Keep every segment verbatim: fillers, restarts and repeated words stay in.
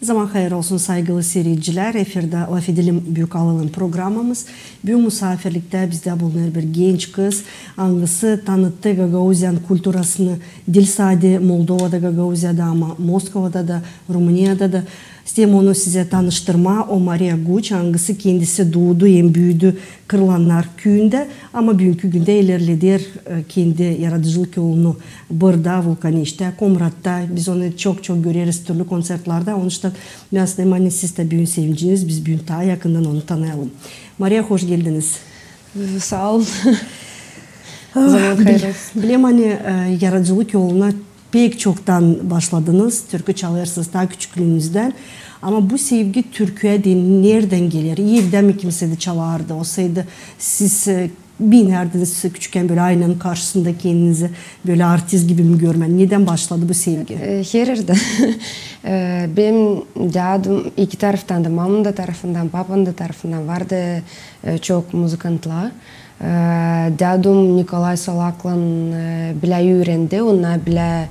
Zaman hayır olsun, saygılı siiredicilär. Efirdä "LAFedelim" Büük Alılan programamız. Büün musaafirliktä bizdä bulunêr bir genç kız, angısı tanıttı Gagauziyanın kulturasını diil sade Moldovada, Gagauziyada, ama Moskvada da, Rumuniyada da. İsteerim onu sizä tanıştırmaa. O Maria Guç, angısı kendisi duudu hem büüdü Kırılannar küüyündä, ama büünkü gündä ilerleder, e, kendi yaradıcılık yolunu burada, Vulkaneştä, Komratta. Biz onu çok-çok göreriz türlü konţertlerdä. Onuştan, bän sanêrım, ani siz dä büün sevinciniz, biz büün taa yakından onu tanıyalım. Maria, hoş geldiniz. Saa olun. Zaman hayır olsun. Bilerim, ani, e, yaradıcılık yoluna pek çoktan başladınız, türkü çalêrsınız taa küçüklüünüzdän. Ama bu sevgi türküyä deyni neredän geler? Evdä mi kimsä dä çalardı? Olsaydı, siz, e, biinärdiniz küçükkän bölä aynanın karşısında kendinizi bölä artist gibi mi görmää? Nedän başladı bu sevgi? E, her erdä. E, benim dädum iki taraftan da, mamanın da tarafından, papanın da tarafından vardı, e, çok muzıkantlar. E, dädum Nikolay Solaklan, e, bilä üürendi, onnar bilä,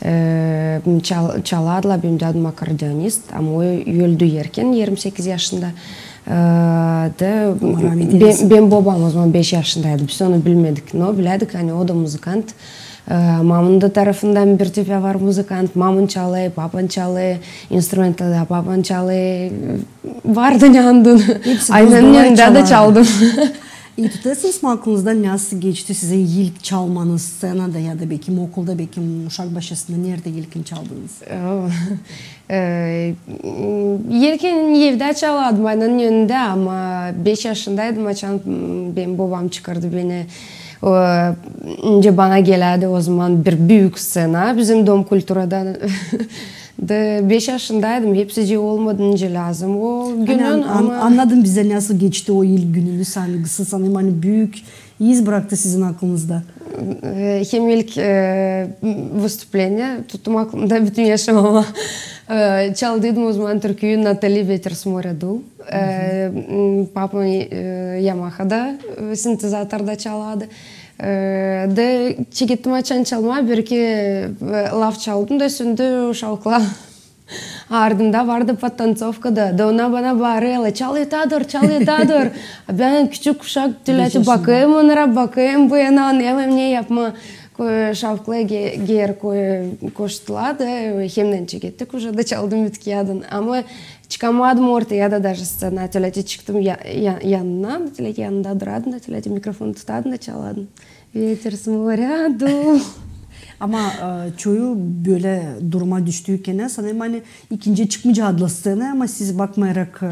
e, çal-, çalardılar, benim dädum akkordeonist, ama o öldü erken, irmi sekiz yaşında. E, da bän, bän bobam o zaman beş yaşındaydı, biz onu bilmedik, no bilädik, ani o da muzıkant. E, mamanın da tarafından bir tip var muzıkant, maman çalêr, papan çalêr, instrumentlarda papan çalêr, vardı ne andın. Aynanın önündä dä çaldım. E, tutêrsınız mı aklınızda, nasıl geçti sizin ilk çalmanız sţenada ya da, bekim, okulda, bekim, uşak başçasında, neredä ilkin çaldınız? O, e, ilkin evdä çalardım, aynanın önündä, ama beş yaşındaydım, açan, m, benim bobam çıkardı beni, o, nicä bana gelärdi o zaman bir büük sţena bizim Dom kulturada. Da beş yaşındaydım, hepsicii olmadı nicä lääzım o günün, ama... Annadım, bizä nasıl geçti o ilk gününüz, angısı, sanêrım, ani büük iz braktı sizin aklınızda. E, hem ilk, e, выступление tuttum aklımda bütün yaşamama. E, çaldıydım o zaman türküyü Natali, "Ветер с моря дул". E, m, papam, e, Yamahada, e, sintezatorda çalardı. E, da çekettim açan çalmaa, bir-iki, e, laf çaldım da, sindi uşaklar. Ardımda vardı podtansovka da, da onnar bana baarêrlar: "Çal taa dur, çal taa dur". Bän küçük uşak, tölä bakêrım onnara, bakêrım bu yana, ne yapmaa. Uşaklar ge-, geeri koştular da, hemnän çekettik, uje da çaldım bitki adın. Ama çıkamadım ortaya da, daje sţenaya, tölä çıktım ya-, ya-, yanına, tölä yanında duradım da, tölä mikrofon tutadım da çaladım. "Ветер с моря дул". Ama, e, çoyu bölä duruma düştüykenä, sanêrım, ani ikinciyä çıkmayacaa adlı sţenaya, ama siz bakmayarak, e,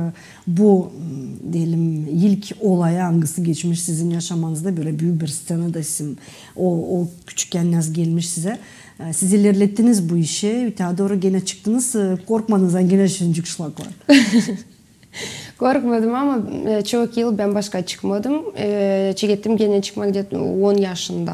bu, m, deyelim, ilk olaya, angısı geçmiş sizin yaşamanızda, bölä büük bir sţenada sizin o, o küçükkän nasıl gelmiş sizä, e, siz ilerlettiniz bu işi, öteyä dooru genä çıktınız, e, korkmadınız, ani genä şişecek uşaklar? Korkmadım, ama, e, çok yıl bän başka çıkmadım. E, çekettim genä çıkmaa где-то on yaşında.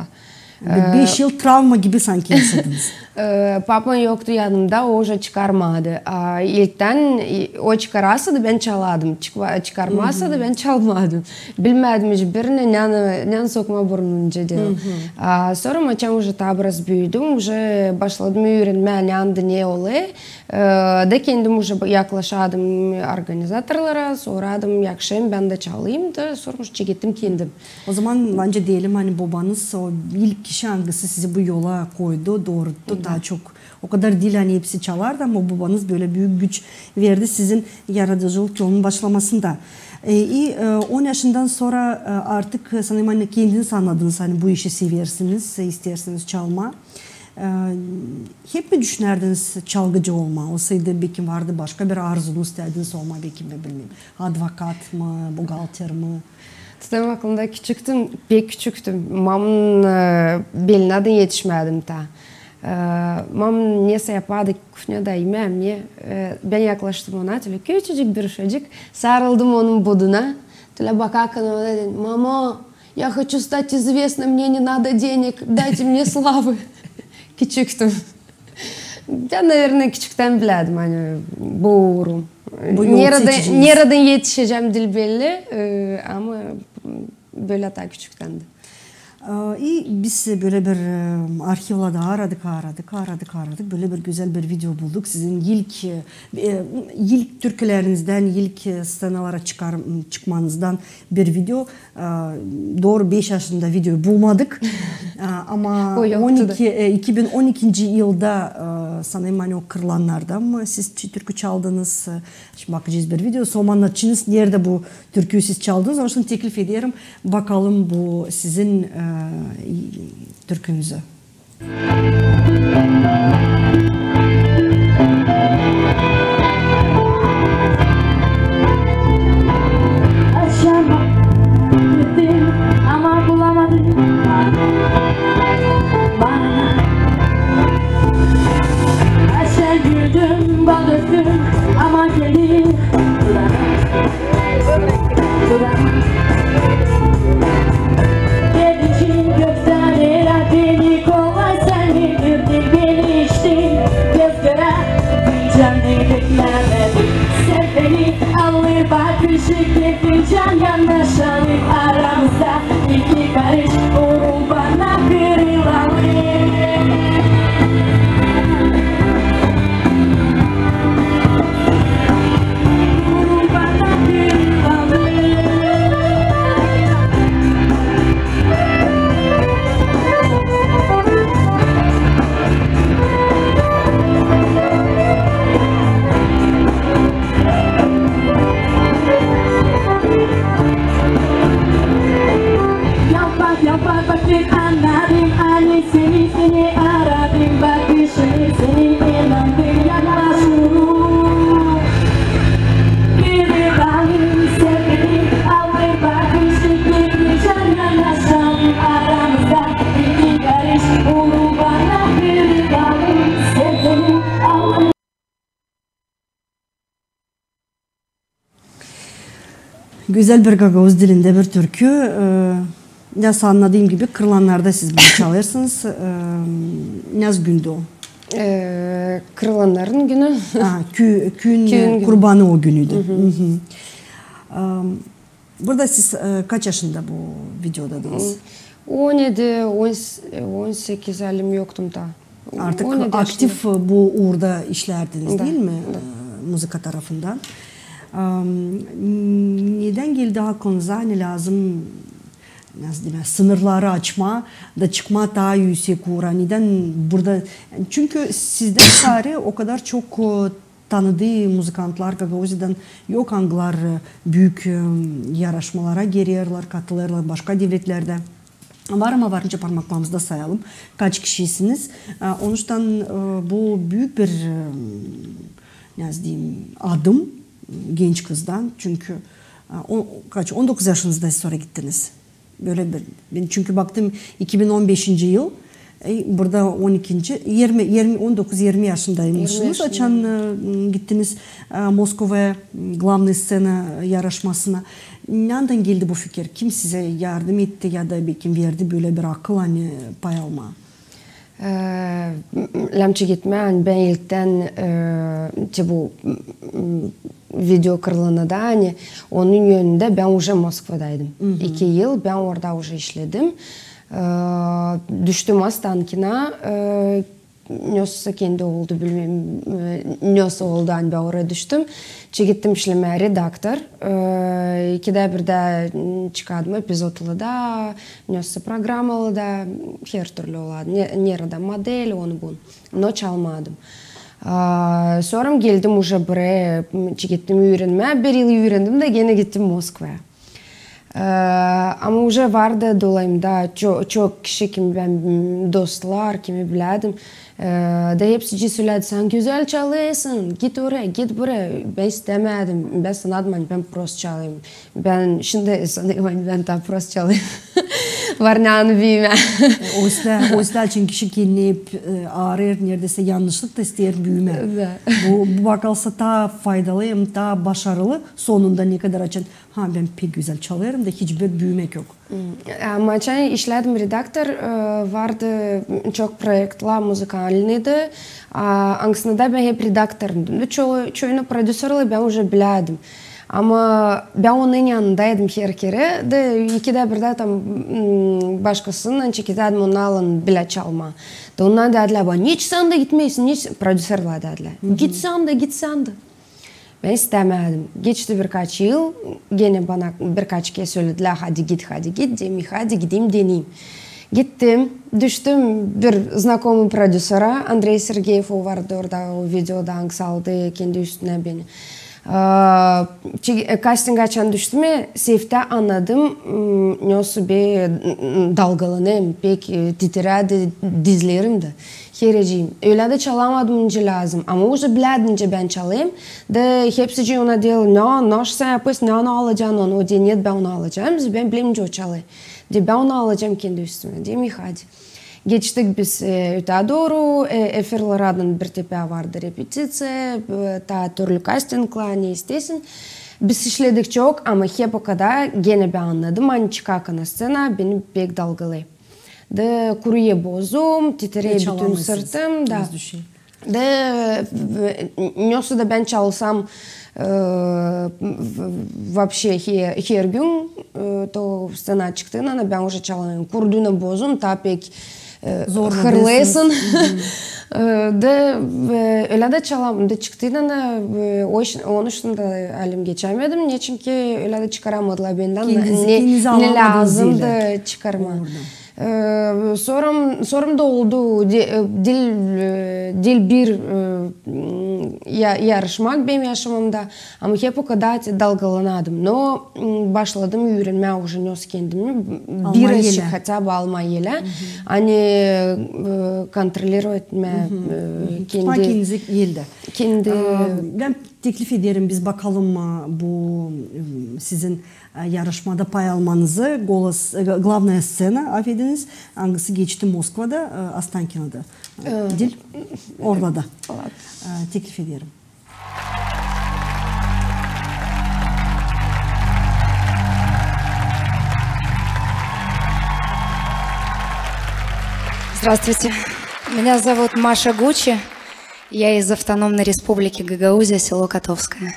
Beş yıl travma gibi sanki yaşadınız. E, papam yoktu yanımda, o uje çıkarmadı. A, ilktän, e, o çıkarasaydı, bän çalardım. Çıkma-, çıkarmasaydı, bän çalmadım. Bilmärdim hiç birini, nänä, nänä sokmaa burnunu nicä deyni. A, sora, açan uje taa biraz büüdüm, uje başladım üürenmää, ne anda ne olêr. E, da kendim uje yaklaşardım organizatorlara, sorardım: "Yakışêr mı bän dä çalayım?" Da sora çekettim kendim. O zaman, bence deyelim, ani bobanız o ilk kişi, angısı sizi bu yola koydu, dooruttu, taa çok. O kadar diil, ani hepsi çalardı, ama bobanız bölä büük güç verdi sizin yaradıcılık yolunun başlamasında. E, i, e, on yaşından sora, e, artık, e, sanêrım, ani kendiniz annadınız, ani bu işi seversiniz, e, isteersiniz çalmaa. E, hep mi düşünärdiniz çalgıcı olmaa? Olsaydı, bekim, vardı başka bir arzunuz, istärdiniz olmaa, bekim, ne bileyim, advokat mı, buhalter mı? Tutêrım aklımda, küçüktüm, pek küçüktüm. Mamanın, e, belinä dä etişmärdim taa. E, mamam nesä yapardı kufnada, imää, ne, e, bän yaklaştım ona, tölä küçücük bir uşacık, sarıldım onun buduna, tölä bakarkan ona dedim: "Мама, я хочу стать известной, мне не надо денег, дайте мне славы". Küçüktüm. Bän, наверное, küçüktän bilärdim, ani bu uurun. Bu yol seçiciniz. Neredän etişecäm diil belli, e, ama bölä taa küçüktän dä. E, i biz bölä bir, e, arhivlarda aradık, aradık, aradık, aradık. Bölä bir gözäl bir video bulduk. Sizin ilk, e, e, ilk türkülerizdän, ilk, e, sţenalara çıkar-, çıkmanızdan bir video. E, dooru beş yaşında videoyu bulmadık. E, ama on iki, e, iki bin on ikinci yılda, e, sanêrım, ani o Kırılanlarda mı siz çı-, türkü çaldınız? E, şindi bakacez bir video. Sora annadacez, neredä bu türküyü siz çaldınız. Onuştan teklif ederim, bakalım bu sizin, e, türkünüzü. Açan gittim ama bulamadım. Bana açan güldüm, bal döktüm ama kendi duramam. Duramam. Gidecek göktän, eräp beni kollar, sän mi girdin beni içtin? Göz göre fincan beklämedim. Sen beni alır bakışık, bir fincan yanaşalım aramızda. İki karış, durul bana kırılalım. Durul bana kırılalım. Yalpar, yalpar, bak, bir annadım, ani seni, seni aradım, bakışını seni inandım, yaklaşıyorum. Biri daim sevgilim, alır bakışık, bir güzel yanaşalım aramızda, iki karış, durul bana kırılalım, sevgilim, alır. Gözäl bir gagauz dilindä bir türkü. E, nasıl annadığım gibi, Kırılanlarda siz bunu çalêrsınız. E, nasıl gündü o? E, Kırılanların günü. A, kü-, küün, küün, e, günü. Kurbanı o günüydü. Hı hı. Hı hı. E, burada siz, e, kaç yaşında bu videodadınız? On edi, on, on sekiz, alim yoktum ta. Artık aktiv bu uurda işlärdiniz, diil mi? Da. E, muzıka tarafından. Am, nedän geldi aklınıza, ani lääzım, nasıl demäk, sınırları açmaa da çıkmaa taa üüsek uura? Nedän burada? Çünkü sizdän bari o kadar çok, e, tanıdıı muzıkantlar Gagauziyadan yok, angılar, e, büük, e, yarışmalara girerlär, katılêrlar başka devletlerdä. Var ama varınca parmaklarımızda sayalım, kaç kişisiniz. E, onuştan, e, bu büük bir, e, nasıl deyim, adım genç kızdan. Çünkü, e, o, kaç, on dokuz yaşınızda sora gittiniz. Bölä bir, bän çünkü baktım, iki bin on beşinci yıl, e, burada on ikinci, irmi, irmi, on dokuz irmi yaşındaymışsınız, açan, e, gittiniz, e, Moskvaya, m, glavnıy sţena yarışmasına. Neredän geldi bu fikir? Kim sizä yardım etti ya da, bekim, verdi bölä bir akıl, ani pay almaa? E, lääzım çeketmää, ani bän ilktän, e, te bu, m, video Kırılanlarda, ani onun önündä bän uje Moskvadaydım. Hı hı. İki yıl bän orada uje işledim. E, düştüm astankina, e, nesoy kendi oldu, bilmeerim, e, nesoy oldu, ani bän oraya düştüm. Çekettim işlemää redaktor. E, ikidä birdä, m, çıkardım epizodları da, nesoy programmaları da, hertürlü ola, ne, neredä model, onu-bunu. No çalmadım. A, sora geldim uje buraya, m, çekettim üürenmää. Bir yıl üürendim da genä gittim Moskvaya. E, ama uje vardı dolayımda ço-, çok kişi, kimi bän, m, dostlar, kimi bilärdim. E, da hepsicii söledi: "Sän gözäl çalêrsın, git oraya, git buraya." Bän istämädim. Bän sanardım, ani bän prost çalêrım. Bän şindi sanêrım, ani bän taa prost çalêrım. Varnanı büümää. Oysä, oysä açan kişi kendini hep, e, aarêêr neredäsä yannışlık da isteer büümää. Da. Bu, bu bakılsa taa faydalı hem taa başarılı. Sonunda ne kadar açan, ha, bän pek gözäl çalêrım da hiç bir büümäk yok. Hmm. Ama açan işlädim redaktor, e, vardı çok proektlär muzikalnıy da, a, angısında da bän hep redaktordım. Ço-, çoyunu prodüserleri bän uje bilärdim. Ama bän onun yanındaydım her kerä, da ikidä birdä tam, m, başkasınnan çekedädim, onu alın bilä çalmaa. Da onnar deedilär bana: "Neçin sän dä gitmeersin, neçin?" Prodüserlär deedilär: "Git sän dä, git sän dä." Bän istämädim. Geçti birkaç yıl, genä bana birkaç kerä söledilär: "Hadi git, hadi git." Dedim: "Hadi gideyim, deneyim." Gittim, düştüm bir znakomıy prodüsera, Andrey Sergeev, o vardı orada, o videoda, angısı aldı kendi üstünä beni. Aa, çe-, e, kastinga açan düştüm, e, seftää annadım, m, nesoy bän, m, m, dalgalanêrım, pek, e, titrärdi dizlerim dä. Hereciim. Ölä dä çalamadım, nicä lääzım. Ama uje bilärdim, nicä bän çalêrım. Da hepsicii ona deerlär: "Ne, naşey sän yapêrsın, ne, onu alacan?" Onu, o deer: "Net, bän onu alacam, zerä bän bilerim, nicä o çalêr." Deer: "Bän onu alacam kendi üstümä." Dedim: "İi, hadi." Geçtik biz, e, ötää dooru, e, Efirli Radın bir tepää vardı repetisiya, e, taa türlü kastinglar, ne isteersin. Biz işledik çok, ama hep okadar genä bän annadım, ani çıkarkan na sţenaya, beni pek dalgalêêr. Da kuruêr bozum, titreer bütün sırtım, da. Da, e, nesoy da bän çalsam, e, v-, вообще he-, her gün, e, to sţenaya çıktıynan bän uje çalamêêrım. Kuruynan bozum, taa pek, e, hırlêêrsın. E, da, e, ölä dä çalamêêrım. Da çıktıynan, e, o iş, onun üstündä alim geçämedim. Neçinki ölä dä çıkaramadılar bendän ne, ne lääzım da çıkarmaa. E, sora, sora da oldu, de-, e, diil, e, diil bir, e, m, ya-, yarışmak benim yaşamamda, ama hep okadar te-, dalgalanardım. No, m, başladım üürenmää uje nesoy kendimi, bir azıcık хотя бы almaa elä. Ani, e, контролировать etmää, e, kendi, kendi. Bän teklif ederim, biz bakalım, e, bu, e, sizin e, yarışmada pay almanızı, "Golos", e, "Главная сцена", afediniz, angısı geçti Moskvada, e, Ostankinoda. E, diil, orada da. E, teklif ederim. Здравствуйте. Меня зовут Маша Гуччи. Я из Автономной Республики Гагаузия, село Котовское.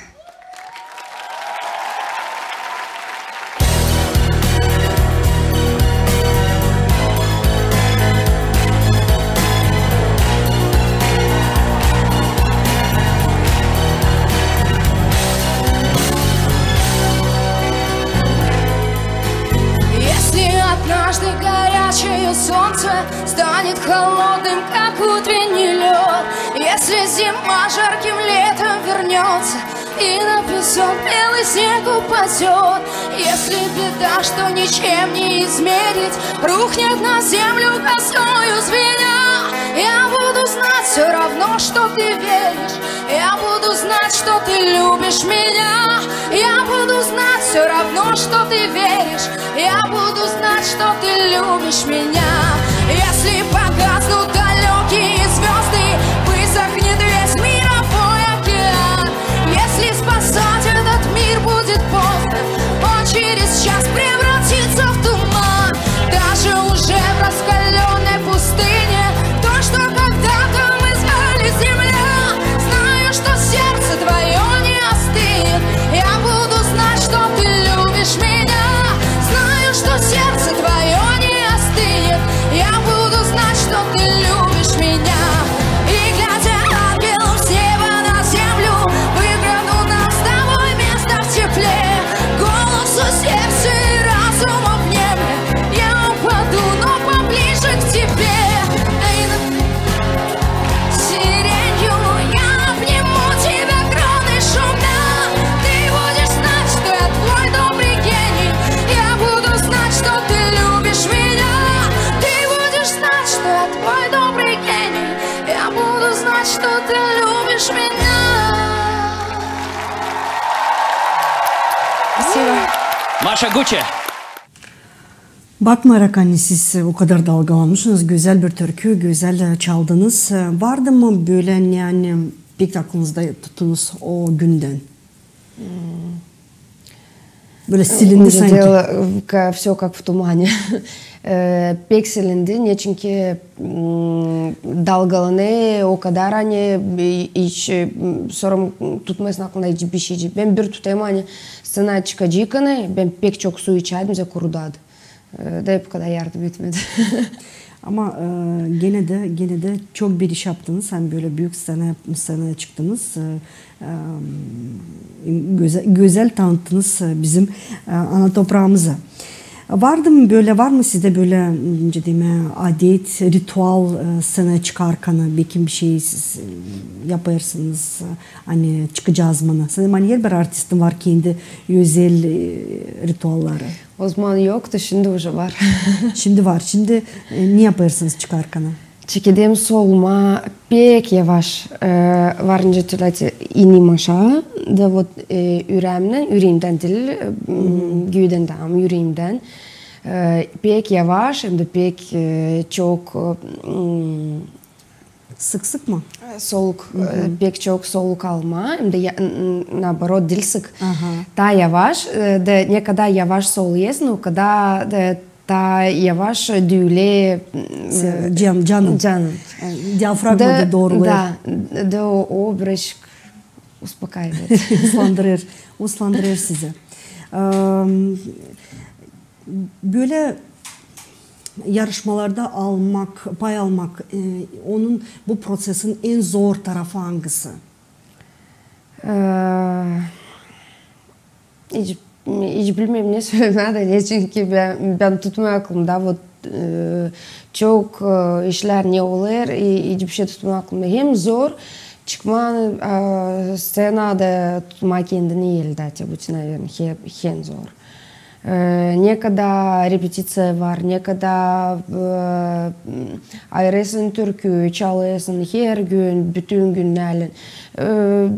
Если однажды горячее солнце станет холодным, как утренний лёд, если зима жарким летом вернётся, и на песок белый снег упадёт, если беда, что ничем не измерить, рухнет на землю косою звеня, я буду знать всё равно, что ты веришь, я буду знать, что ты любишь меня, я буду знать всё равно, что ты веришь, я буду знать, что ты любишь меня. Если погаснут далёкие звёзды, высохнет весь мировой океан, если спасать этот мир будет поздно, он через час превратится в туман. Даже уже в раскалённой пустыне, то, что когда-то мы звали земля, знаю, что сердце твоё не остынет. Я буду знать, что ты любишь меня. Знаю, что сердце твоё не остынет. Я буду знать, что ты любишь меня. И, глядя ангелом с неба на землю, выграду нам с тобой место в тепле. Голосу сердца и разума внемля, я упаду, но поближе к тебе. Эй, сиренью я обниму тебя кроной шумя. Ты будешь знать, что я твой добрый гений. Я буду знать, что ты любишь меня. Ты будешь знать, что я твой добрый гений. Я буду знать, что ты любишь меня. Спасибо. Маша Гуччи. Bakmayarak, ani siz o kadar dalgalanmışsınız, gözäl bir türkü, gözäl, e, çaldınız. E, vardı mı bölä, ani pek aklınızda tuttunuz o gündän? Hmm. Bölä silindi sanki. Всё как в тумане. E, pek silindi, neçinki, m, dalgalanêr o kadar, ani, e, hiç, e, m, sora tutmêêrsın aklunda hiç bişeycik. Bän bir tutêrım, ani sţenaya çıkacêrkan, bän pek çok su içärdim, bän kurudardım. E, da hep o kadar yardım etmedi. Ama, e, genä dä, genä dä çok bir iş yaptınız. Ani bölä büük sţena, sţenaya çıktınız. E, e, gözä-, gözäl tanıttınız, e, bizim, e, ana topraamızı. Vardı mı bölä, var mı sizdä bölä, m, nicä deyim, adet, ritual, e, sţenaya çıkarkana, bekim bişey siz, e, yapêrsınız, e, ani çıkacez mana? Sänä, ani herbir artistin var kendi özel, e, ritualları. Ozaman yoktu, şindi uje var. Şindi var. Şindi, e, ne yapêrsınız çıkarkana? Çekederim solumaa pek yavaş, e, var nicä tölä inerim aşaa, da vot, e, üreemnän, üreemdän diil, e, m, güüdän dä, ama üreemdän. E, pek yavaş, hem dä pek, e, çok, e, m, Sık-sık mı? E, soluk, e, pek çok soluk almaa, hem dä ya-, n-, n-, наоборот, diil sık. Taa yavaş, e, da ne kadar yavaş soluêrsın, o kadar da taa yavaş düüler, e, canın. Canın. E, diafragma da doorulêr. Da, da o, o birazcık успокаивает. Uslandırêr, uslandırêr sizi. Em, Bölä yarışmalarda almak, pay almak, e, onun, bu proţesin en zor tarafı angısı? E, hiç, hiç bilmeerim ne sölemää da, neçinki bän, bän tutmêêrım aklımda, vot, e, çok, e, işlär ne olêr, i, hiçbir şey tutmêêrım aklımda. Hem zor çıkmaa, e, sţenada tutmaa kendini eldä, te bu, наверно, he-, en zor. E, ne kadar repetiţiya var, ne kadar, e, ayırêrsın türkü, çalêrsın her gün, bütün günnärlän. E,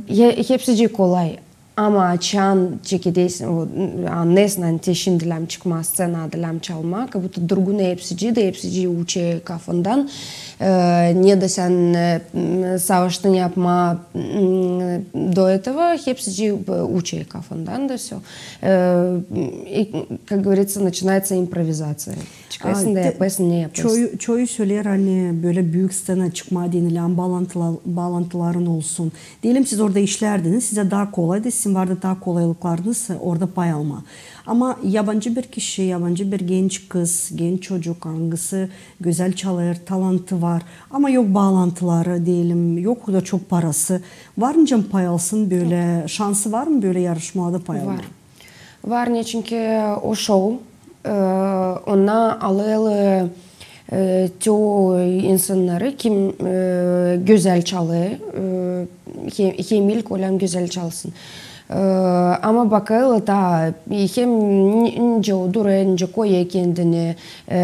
he-, hepsicii kolay. Ama açan çekedersin, o, annêêrsın, ani te şindi lääm çıkmaa sţenaya, lääm çalmaa, как будто durgun hepsicii da, hepsicii uçêr kafandan. E, ne dä sän, e, m, savaştın yapmaa, m, до этого, hepsicii, e, uçêr kafandan da всё. E, и, как говорится, начинается импровизация. Çıkêrsın da yapêrsın, ne yapêrsın. Çoyu, çoyu söleer, ani bölä büük sţenaya çıkmaa deyni lääm baalantıla-, baalantıların olsun. Deyelim, siz orada işlärdiniz, sizä taa kolaydı, sizin vardı taa kolaylıklarınız orada pay almaa. Ama yabancı bir kişi, yabancı bir genç kız, genç çocuk, angısı gözäl çalêr, talantı var, ama yok baalantıları, deyelim, yok da çok parası. Var nicä pay alsın bölä, şansı var mı bölä yarışmalarda pay almaa? Var. Var, neçinki o şou, e, ona alêr, e, te insannarı, kim, e, gözäl çalêr, e, hem, hem ilk ölä gözäl çalsın. E, ama bakêr taa hem ni-, nicä o durêr, nicä koyêr kendini, e,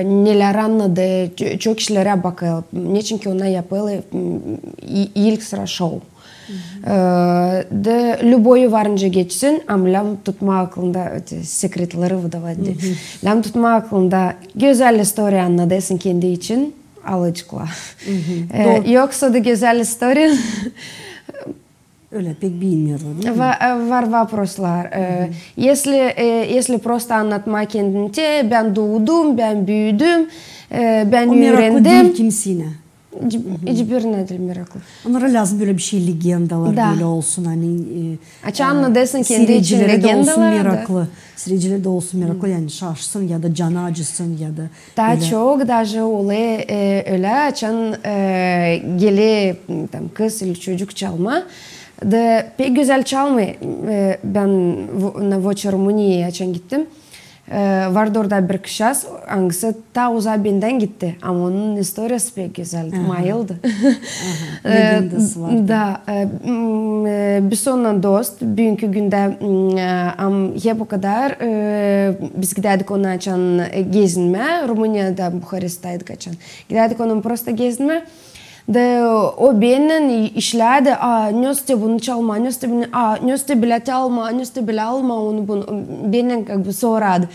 nelär annadı, ç-, çok işlerä bakêr, neçinki ona yapêr, m, i-, ilk sıra şou. E, da любой var nicä geçsin, ama lääm tutmaa aklında, öte, секретleri выдавать. Lääm tutmaa aklında, gözäl istoriya annadêrsın kendi için, alıcıkla. E, yoksa da gözäl istoriya. Ölä pek bilmeerlär, diil mi? Va-, e, var вопрос-lar. E, если, e, если просто annatmaa kendini, te, bän duudum, bän büüdüm, e, bän üürendim. O meraklı diil kimseyä. Hiç-, hiçbirinä diil meraklı. Onnara lääzım bölä bişey, legendalar bölä olsun, ani, e, açan annadêrsın kendi için legendalar da. Seyircilere dä olsun meraklı. Seyircilere dä olsun meraklı, yani şaşsın ya da canı acısın ya da. Taa çok даже olêr, e, ölä, açan, e, geler, m, tam, kız ili çocuk çalmaa. Da pek gözäl çalmêêr, e, bän vo-, na Voça Rumuniyayı açan gittim. E, vardı orada bir kızçaaz, angısı taa uzaa bendän gitti, ama onun istoriyası pek gözäldi, mayıldı. Legendası vardı. Da, e, m, e, biz onunnan dost, büünkü gündä, m, e, am, hep o kadar, e, biz gidärdik onunnan açan, e, gezinmää, Rumuniyada, Buharestaydık açan. Gidärdik onunnan просто gezinmää. Da o bennän i-, işlärdi, a, nesoy te bunu çalmaa, nesoy te bunu, a, nesoy te bölä çalmaa, nesoy te bölä almaa onu bunu, bennän как бы sorardı.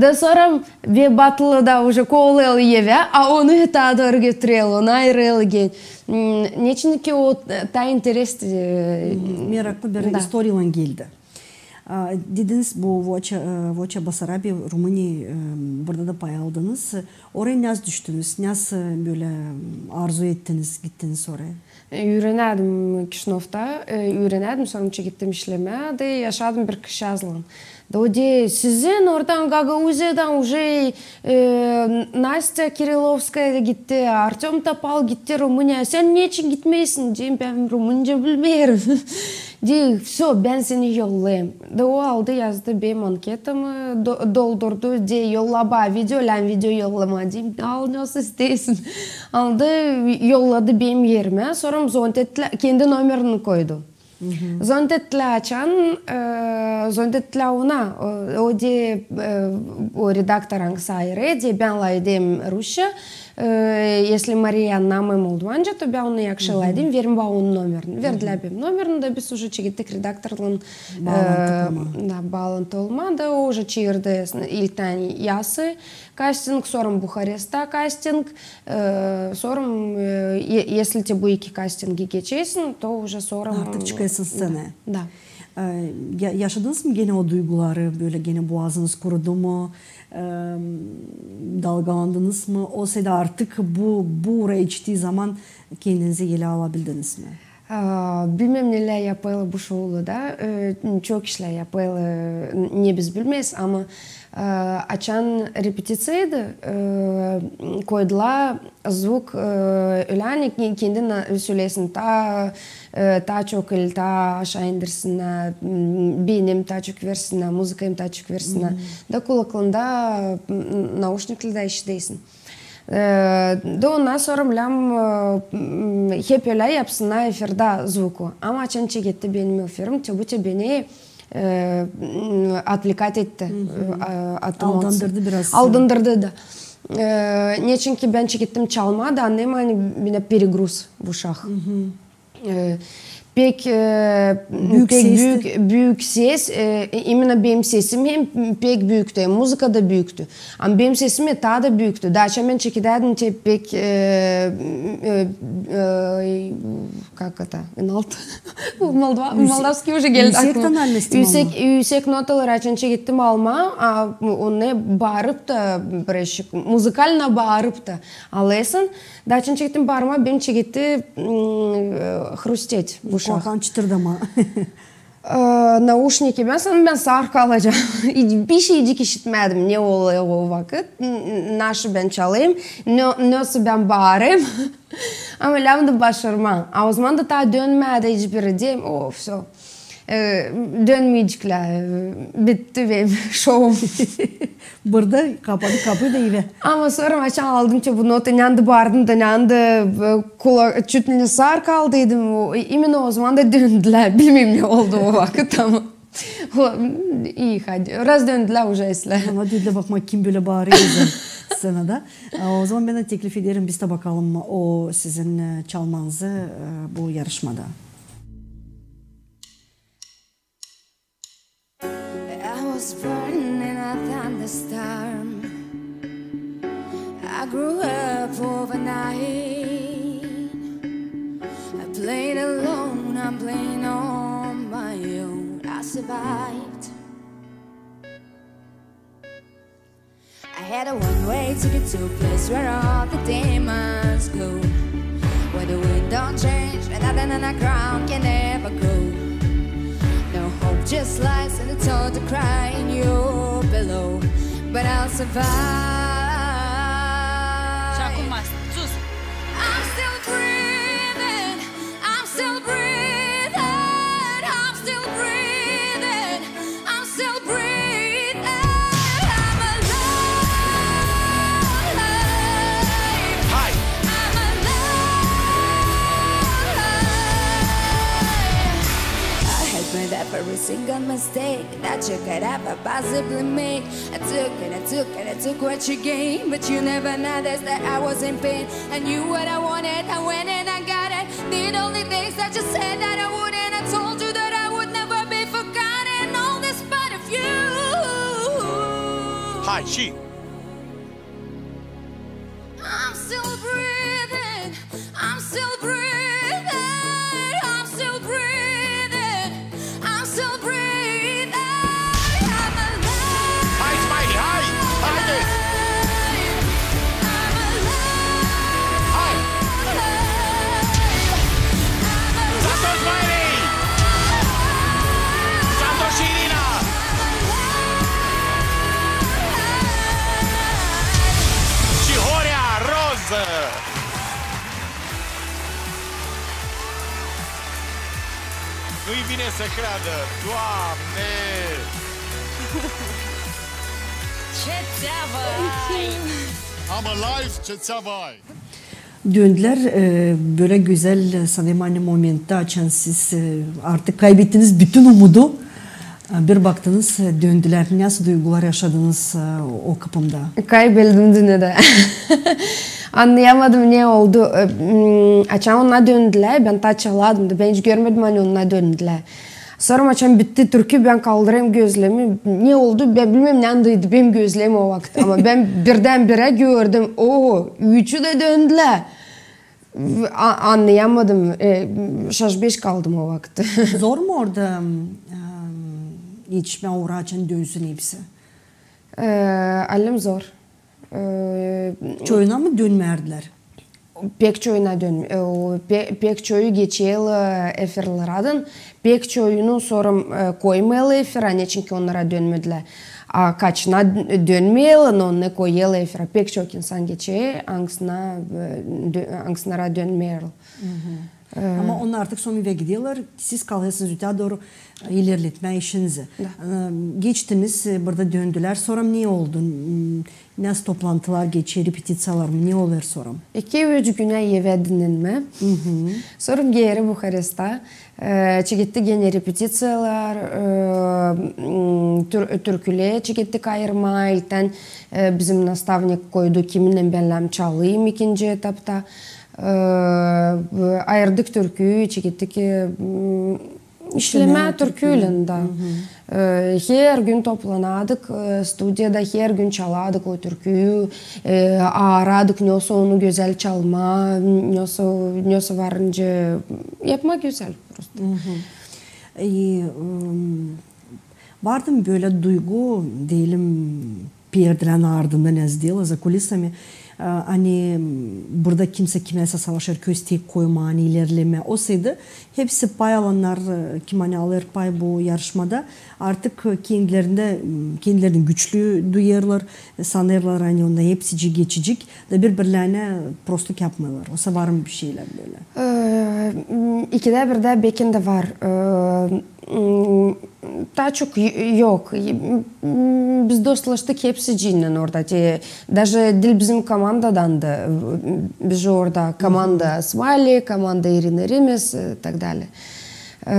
Da sora ve batlı da uje kolêr evä, a onu taa dooru götürerlär, onu ayırêrlar gen-, m, neçinki o taa interes, e, meraklı bir istoriyaylan geldi. E, A, dediniz, bu Voça, e, Voça Basarabi, Rumıniya, e, burada da pay aldınız. Oraya nasıl düştünüz? Nasıl, e, bölä, e, arzu ettiniz, gittiniz oraya? E, üürenärdim Kişinövda, e, üürenärdim, sora çekettim işlemää, da yaşardım bir kızçaazlan. Da o deer, sizin oradan Gagauziyadan uje, e, Nastya Kirilovskaya gitti, Artöm Topal gitti Rumıniyaya, sän neçin gitmeersin? Deerim, bän rumınca bilmeerim. Deer, всё, bän seni yollayım. Da o aldı, yazdı benim anketamı, do-, doldurdu, deer, yolla bana video, lääm video yollamaa. Deerim, al, nasıl isteersin. Aldı, yolladı benim erimä, sora zonnettilär, kendi nomerini koydu. Zonnettilär açan, e, zonnettilär ona, o, o deer, e, o redaktor, angısı ayırêr, deer, bän lafederim rusça, e, если Mariya annamêêr moldovanca, то bän onu yakşı lafederim, verin bana onun nomerini. Verdilär benim nomerini, da biz uje çekettik redaktorlan, e, baalantı kurmaa. Da, baalantı olmaa, da o uje çeerdi ilktän Yası kasting, sora Buharestta kasting, e, sora, e, e-, если te bu iki kastingi geçersin, то uje sora artık çıkêrsın sţenaya. Da. E, ya-, yaşadınız mı genä o duyguları, bölä genä boğazınız kurudu mu, e, dalgalandınız mı? Osaydı artık bu, bu oraya çıktıı zaman kendinizi elä alabildiniz mi? A, bilmeerim, nelär yapêrlar bu şoulada. E, çok işlär yapêrlar, ne biz bilmeeriz, ama, e, açan repeticiyaydı, e, koydular zvuk, e, ölä, ani ke-, kendin söleersin, taa, e, taa çok el taa aşaa indirsinnär, m, beynimi taa çok versinnär, muzıkayı taa çok versinnär. Da kulaklığında, m, naušniklerdä işidersin. E, da ondan sora lääm, e, m, hep ölä yapsınnar efirda zvuku. Ama açan çeketti benim efirim, te bu te beni, e, m, отвлекать etti. E, a-, atım olsun. Aldandırdı biraz. Aldandırdı da. E, neçin ki bän çekettim çalmaa da, annêêrım, ani bendä перегруз в ушах. E, pek, e, pek büük, büük ses, e, именно benim sesim hem pek büüktü, hem muzıka da büüktü. Ama benim sesim taa da büüktü. Taa açan bän çekedärdim te pek, e, e, e, как это, ınalt. Moldova-, moldavskiy uje geldi aklıma. Üüsek tonalnost mu? Üüsek, üüsek notaları açan çekettim almaa, a, onu baarıp ta, birazcık, музыкально baarıp ta alêrsın. Da açan çekettim baarmaa, beni çeketti, m, e, хрустеть в ушах. Korkan çıtırdama. E, naušniki, bän sanêrım, bän saarıp kalacam. Hiç, bir şeycik işitmärdim, ne olêr o vakıt, n-, n-, naşı bän çalêrım, ne, nasıl bän baarêrım. Ama lääm da başarmaa. A o zaman da taa dönmärdi hiçbiri, deerim, o, всё. E, dönmeyeciklär, e, bitti benim şoum. Burada kapadı kapı da evä. Ama sora açan aldım te bu notayı, neredä baardım da, neredä, e, kula-, чуть ли не saarıp kaldıydım. O, именно o zaman da döndülär. Bilmeerim, ne oldu o vakıt, ama o, ii, hadi. Раз döndülär, ужа islää. Ama döndülär, bakmaa, kim bölä baarêr sţenada. A, o zaman bän dä teklif ederim, biz dä bakalım o sizin, e, çalmanızı, e, bu yarışmada. I was born in a thunderstorm. I grew up overnight. I played alone, I'm playing on my own. I survived. I had a one way ticket to a place where all the demons go, where the wind don't change and nothing on the ground can ever grow. No hope, just lies and the thought to cry in your pillow. But I'll survive. Çakulmaz, sus. I'm still breathing. I'm still breathing. I'm still breathing. I'm still breathing. I'm alive. Hi. I'm alive. I have made every single mistake that you could ever possibly make. I took and I took and I took what you gave, but you never noticed that I was in pain. I knew what I wanted, I went and I got it. Did all the things that you said that I wouldn't. I told you that I would never be forgotten. All despite of you. Hi, she. I'm still breathing. I'm still breathing. I'm still breathing. I'm still breathing. Bine se creadă, Doamne! Ce țeavă ai! Am a live, ce țeavă ai! Döndülär, e, bölä gözäl, e, sade, ani momentta, açan siz, e, artık kaybettiniz bütün umudu, e, bir baktınız, e, döndülär. Nasıl duygular yaşadınız, e, o kıpımda? Kaybeldim dünnedä. Annayamadım, ne oldu. E, m, açan onnar döndülär, bän taa çaladım da, bän hiç görmedim, ani onnar döndülär. Sora, açan bitti türkü, bän kaldırêrım gözlerimi. Ne oldu? Bän bilmeerim, neredäydi benim gözlerim o vakıt. Ama bän birdän-birä gördüm. Oo, üçü dä döndülär. A-, annayamadım. E, şaşbeş kaldım o vakıt. Zor mu orada, em, etişmää oraya, açan dönsün hepsi? E, allem zor. E, çoyuna mı dönmärdilär? Pek çoyuna dön-, e, o, pe-, pek çoyu geçer, e, efirlerdan. Pek çoyunu sora, e, koymêêrlar efirä, neçin ki onnara dönmedilär. A kaçına dönmeerlär, no onnarı koyêrlar efirä. Pek çok insan geçer, angısına, e, dö-, angısınara dönmeerlär. Ama onnar artık sonuncä giderlär, siz kalêrsınız öteyä dooru, e, ilerletmää işinizi. E, geçtiniz, e, burada döndülär, sora ne oldu? N-, nasıl toplantılar geçer, repetiţiyalar mı, ne olêr sora? İki-üç günä evä dinnenmä. Sora geeri Buharesttä. E, çekettik genä repetiţiyalar, e, m, tür-, türküleri çekettik ayırmaa. İlktän, e, bizim nastavnik koydu, kiminnän bän lääzım çalayım ikinci etapta. E, ayırdık türküyü, çekettik, e, m, işlemää türküylän, da. E, her gün toplanardık, e, studiyada, her gün çalardık o türküyü, e, aarardık, nesoy onu gözäl çalmaa, nesoy, nesoy var nicä yapmaa gözäl prosto. E, m, vardı mı bölä duygu, deyelim, perdelän ardında, ne deyäl, za kulisami, e, ani, m, burada kimsä kimäsä savaşêr köstek koymaa, ani ilerlemää. Olsaydı, hepsi pay alannar, e, kim ani alêr pay bu yarışmada, artık, e, kendilerindä, m, kendilerini güçlü duyêrlar, e, sanêrlar, ani onnar hepsicii geçecek, da biri-birlerinä prostluk yapmêêrlar. Osa var mı bir şeylär bölä? E, m, ikidä birdä bekim dä var. E, m, taa çok y-, yok. Y-, m, biz dostlaştık hepsicinnän orada. Te, daje diil bizim komandadan da, m, biz orada komanda Svali, komanda İrina Rimes, e, tak dalje. E,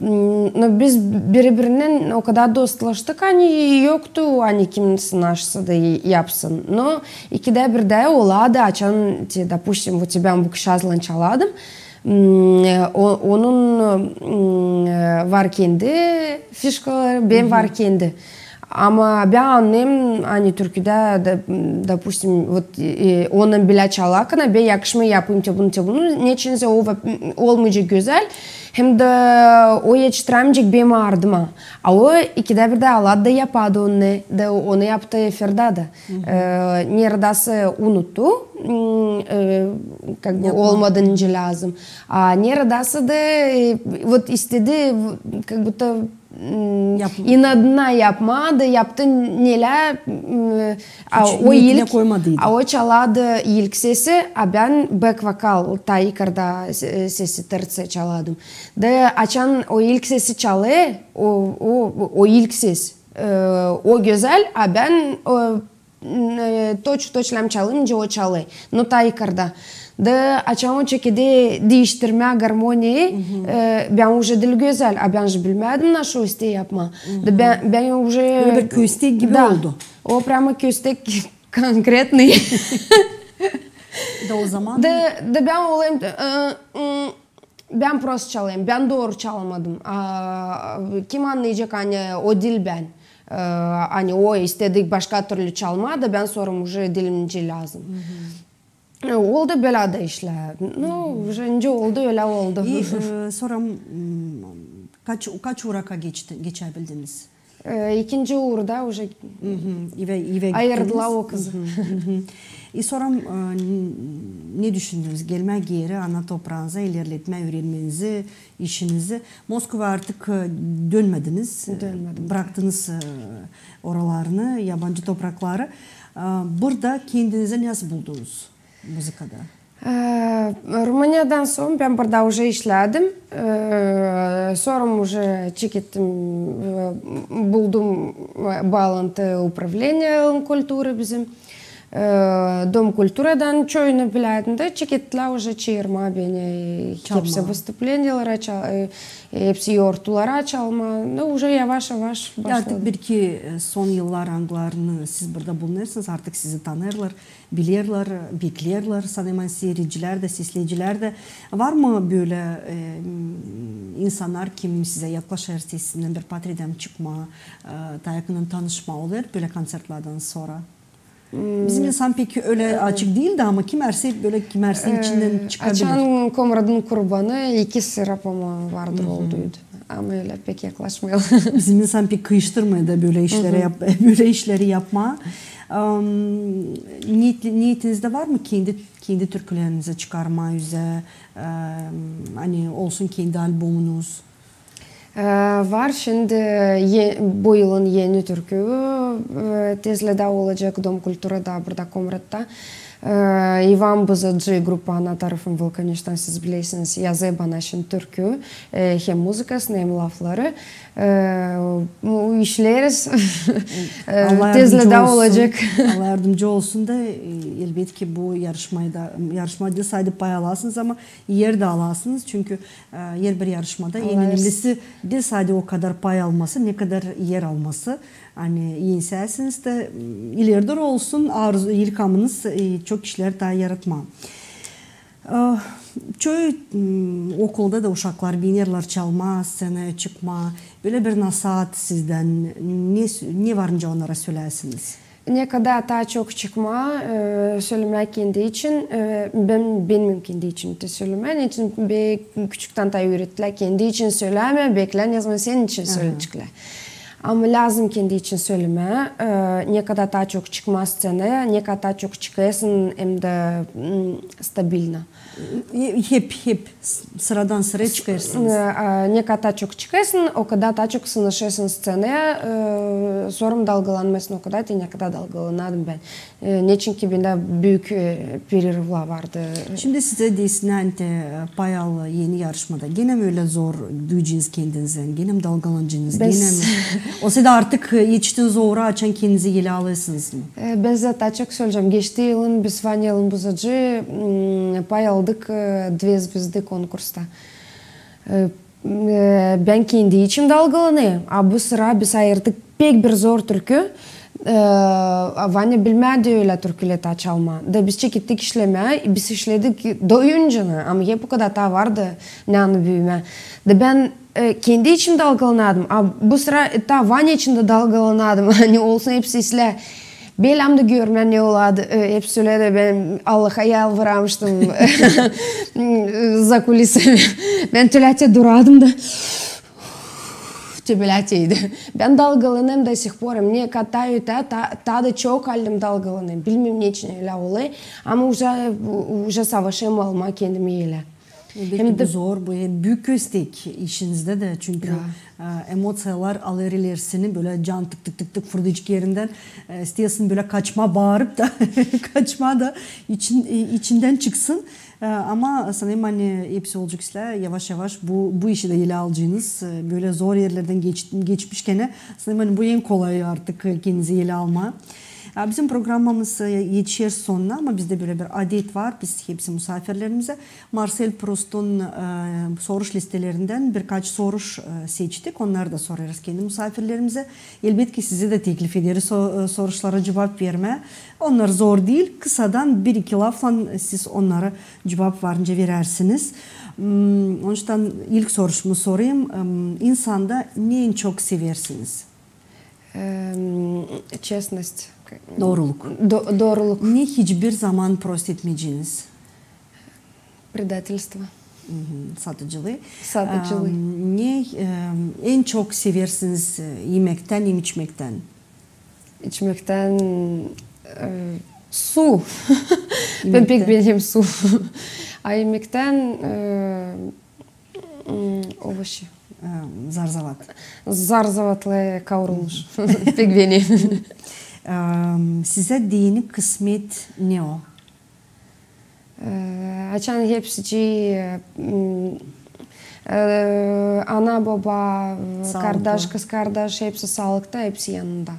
m, no biz biri-birinnän o kadar dostlaştık, ani yoktu, ani kim sınaşsa da y-, yapsın. No ikidä birdä olardı, açan, te, допустим, вот bän bu kişazlan çalardım. M, o-, onun, m, var kendi fişkaları, benim var kendi. Ama bän annêêrım, ani türküdä, da, допустим, вот, e, onunnan bilä çalarkana, bän yakışmêêr yapayım te bunu, te bunu, neçinsä o va-, olmayacek gözäl, hem dä o etiştirämeyecek benim ardıma. A o ikidä birdä alardı da yapardı onu, da onu yaptı efirdä dä. E, neredäsä unuttu, m, e, как бы olmadı nicä lääzım. A neredäsä dä, e, вот istedi, как будто, m, inadına yapmaa da yaptı, nelä, m, a o ilk, a o çalardı ilk sesi, a bän bek-vokal, taa yukarda se-, sesi, terţe çalardım. Da açan o ilk sesi çalêr, o, o, o ilk ses, e, o gözäl, a bän, o, n-, e, toç-toç lääzım çalayım, nicä o çalêr. No taa yukarda. Da açan o çekedi diiştirmää garmoniyayı, e, bän uje diil gözäl, a bän же bilmädim, naşo istää yapmaa. Da bän, bän uje... Bölä bir köstek gibi oldu. O прямо köstek конкретный. Da o zaman... Da, da bän olayım, e, m, bän prosto çalêrım, bän dooru çalmadım. A kim annayacek, ani o diil bän. E, ani o istedi başka türlü çalmaa, da bän sora uje diilim nicä lääzım. E, oldu bölä dä işlär. No, nicä oldu, ölä oldu. İ, e, sora, m, kaç, kaç uraka geçti, geçäbildiniz? E, ikinci uurda uje ayırdılar o kızı. İ sora, e, n-, ne düşündünüz? Gelmää geeri ana topraanıza, ilerletmää üürenmenizi, işinizi. Moskova artık, e, dönmediniz. Dönmedim. Bıraktınız, e, oralarını, yabancı toprakları. E, burada kendinizi nasıl buldunuz muzıkada? Ee, Rumıniyadan sora bän burada uje işlädim. Ee, sora uje çekettim, e, buldum, e, baalantı upravleniya kulturı bizim. Ee, Dom kulturadan çoyunu bilärdim da çekettilär uje çaarmaa beni hepsi vıstupleniyalara, ça-, e, hepsi yortulara çalmaa. No, uje yavaş-yavaş başladım. Artık bir iki, e, son yıllar, angılarını siz burada bulunêrsınız, artık sizi tanıyêrlar, bilerlär, beklerlär, sanêrım, seyircilär dä, sesleyicilär dä. Var mı bölä, e, insannar, kim sizä yaklaşêr, sesinnän bir parça ritm çıkmaa, e, taa yakından tanışmaa olêr bölä konţertlärdän sora? Bizim insan pek ölä açık diil dä, ama kimärsi bölä, kimärsi içindän çıkabilir. Açan Komradın kurbanı iki sıra, po-moemu, vardır olduydu. Ama ölä pek yaklaşmêêrlar. Bizim insan pek kıyıştırmêêr da bölä işleri yap-, bölä işleri yapmaa. Am, niyet-, niyetinizdä var mı kendi, kendi türkülerinizi çıkarmaa üzä, am, ani olsun kendi albumunuz? Ee, var şindi e, bu yılın eni türküü, e, tezlää dä olacek Dom kulturada, burada Komratta. Ee, İvan Buzıcı, gruppa Ana tarafım, Vulkaneştan, siz bilersiniz, yazêr bana şindi türküü, e, hem muzıkasını, hem lafları. Ee, işleriz. Ee, tezlää dä olacek. Allah yardımcı olsun da, e, elbetki bu yarışmaa da, yarışmaa diil sade pay alasınız, ama er dä alasınız. Çünkü e, er bir yarışmada en önemlisi diil sade o kadar pay alması, ne kadar er alması. Ani enersiniz dä, m, ileri dooru olsun arzu, ilhamınız, e, çok işlär taa yaratmaa. E, çoyu, m, okulda da uşaklar beenerlär çalmaa, sţenaya çıkmaa. Bölä bir nasaat sizdän, ne, ne var nicä onnara sölärsiniz? Ne kadar taa çok çıkmaa, e, sölemää kendi için, e, bän, bän kendi için dä sölemää, neçin bän küçüktän taa üürettilär kendi için sölämää, beklää, ne zaman senin için söleyeceklär. Ama lääzım kendi için sölemää, e, ne kadar taa çok çıkmaa sţenaya, ne kadar taa çok çıkêrsın, hem dä, m, stabilno. E, hep, hep s-, sıradan sıraya çıkêrsınız. E, ne kadar taa çok çıkêrsın, o kadar taa çok sınışêrsın sţenaya, e, sora dalgalanmêêrsın o kadar, te ne kadar dalgalanardım bän. E, neçin ki bendä büük, e, pererıvlar vardı. Şindi sizä desinär, ani te, e, pay al eni yarışmada. Genä mi ölä zor duyacınız kendinizi, genä mi dalgalanacanız, genä mi? Olsa da artık, e, etiştiniz o uura, açan kendinizi elä alêrsınız mı? E, bän sizä taa çok söleyecäm. Geçti yılın biz Vanyaylan Buzıcı, m, pay aldık, e, Dve zvezdi konkursta. E, e, bän kendi için dalgalanêrım. A bu sıra biz ayırdık pek bir zor türkü. E, Vanya bilmärdi ölä türküleri taa çalmaa. Da biz çekettik işlemää, biz işledik doyuncana, ama hep o kadar taa vardı ne anı büümää. Da bän e, kendi için dalgalanardım. A bu sıra, e, taa Vanya için dä dalgalanardım. Ani olsun hepsi islää. Belämdä görmää ne olardı. E, hepsi ölä dä bän Allaha yalvararmıştım za kulisami. Bän tölä te durardım da te bölä teydi. Bän dalgalanêrım do sih por. Hem ne kadar taa ötää, taa, taa da çok halizdän dalgalanêrım. Bilmeerim, neçin ölä olêr. Ama uje, uje savaşêrım almaa kendimi elä. Hem dä bu zor, bu hem büük köstek işinizdä dä, çünkü, e, emoţiyalar alêr ilerisini, bölä can tık-tık-tık-tık fırlayacek erindän, e, isteersin bölä kaçmaa, baarıp da kaçmaa da için, e, içindän çıksın. E, ama sanêrım, ani hepsi olacek islää, yavaş-yavaş bu, bu işi dä elä alacınız, e, bölä zor erlerdän geç-, geçmişkän, sanêrım, ani bu en kolayı artık, e, kendinizi elä almaa. A, bizim programamız, e, etişer sonuna, ama bizdä bölä bir adet var. Biz hepsi musaafirlerimizä Marsel Prustun, e, soruş listelerindän birkaç soruş, e, seçtik. Onnarı da sorêrız kendi musaafirlerimizä. Elbetki, sizi dä teklif ederiz o, e, soruşlara cuvap vermää. Onnar zor diil. Kısadan bir-iki laflan siz onnara cuvap varınca verärsiniz. M, onuştan ilk soruşumu sorayım. M, insanda ne en çok seversiniz? Em, честность. Dooruluk. Do-, dooruluk. Ne hiçbir zaman prost etmeyeceniz? Предательство. Satıcılıı. Satıcılıı. Em, ne, em, en çok seversiniz, e, imektän hem içmektän? İçmektän, e, su. Bän pek beenerim su. A imektän, e, M, ovoşi. E, zar-zavat. Zar-zavatlı kaurulmuş. Pek beenerim. E, sizä deyni kısmet ne o? E, E, açan hepsicii, e, m, e, ana, boba, kardaş, kızkardaş, hepsi saalıkta, hepsi yanında.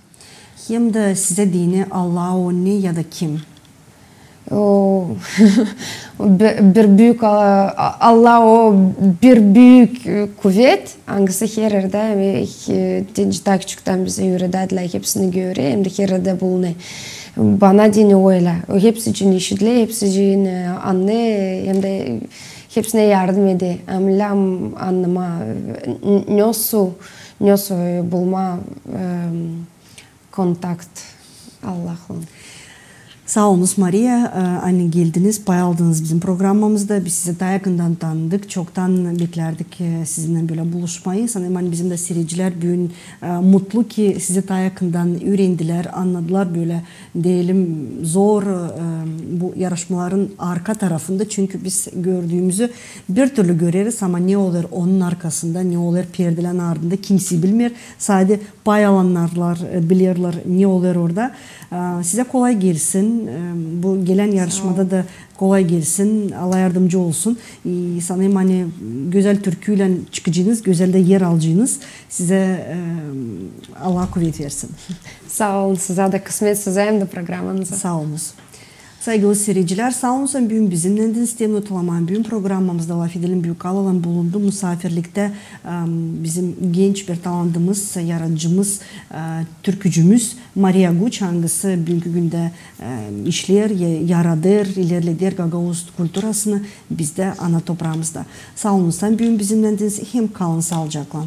Hem dä sizä deyni Allah o ne ya da kim? O, bi-, bir büük, a-, a-, Allah o bir büük, e, kuvet, angısı her erdä, e, e, deyni taa küçüktän bizä üüredärdilär, hepsini görer, hem dä her erdä bulunêr. Bana deyni ölä. O hepsicii işidilär, hepsicii, e, annêêr, hem dä hepsinä yardım eder. Hem lääzım annamaa, e, n-, nesoy, nesoy, e, bulmaa, e, kontakt Allahlan. Saa olunuz, Mariya, e, ani geldiniz, pay aldınız bizim programamızda. Biz sizi taa yakından tanıdık. Çoktan beklärdik, e, sizinnän bölä buluşmayı. Sanêrım, ani bizim dä siiredicilär büün, e, mutlu, ki sizi taa yakından üürendilär, annadılar bölä, deyelim, zor, e, bu yarışmaların arka tarafında. Çünkü biz gördüümüzü bir türlü göreriz, ama ne olêr onun arkasında, ne olêr perdelän ardında, kimsey bilmeer. Sade pay alannar, e, bilerlär, ne olêr orada. E, sizä kolay gelsin. E, bu gelän yarışmada da kolay gelsin. Allah yardımcı olsun. E, sanêrım, ani gözäl türküylän çıkacanız, gözäl dä er alacanız. Sizä, e, Allah kuvet versin. Saa olun, sizä dä kısmet, sizä hem dä programanıza. Saa olunuz. Saygılı siiredicilär, saa olunuz, büün bizimnändiniz. Isteerim hatırlamaa, büün programamızda "Lafedelim" büük halalan bulundu musaafirliktä, em, bizim genç bir talantımız, yaradıcımız, e, türkücümüz Mariya Guç, angısı büünkü gündä, e, işleer, ya-, yaradêr, ilerleder gagauz kulturasını bizdä, ana topraamızda. Saa olunuz, büün bizimnändiniz, hem kalın saalıcaklan.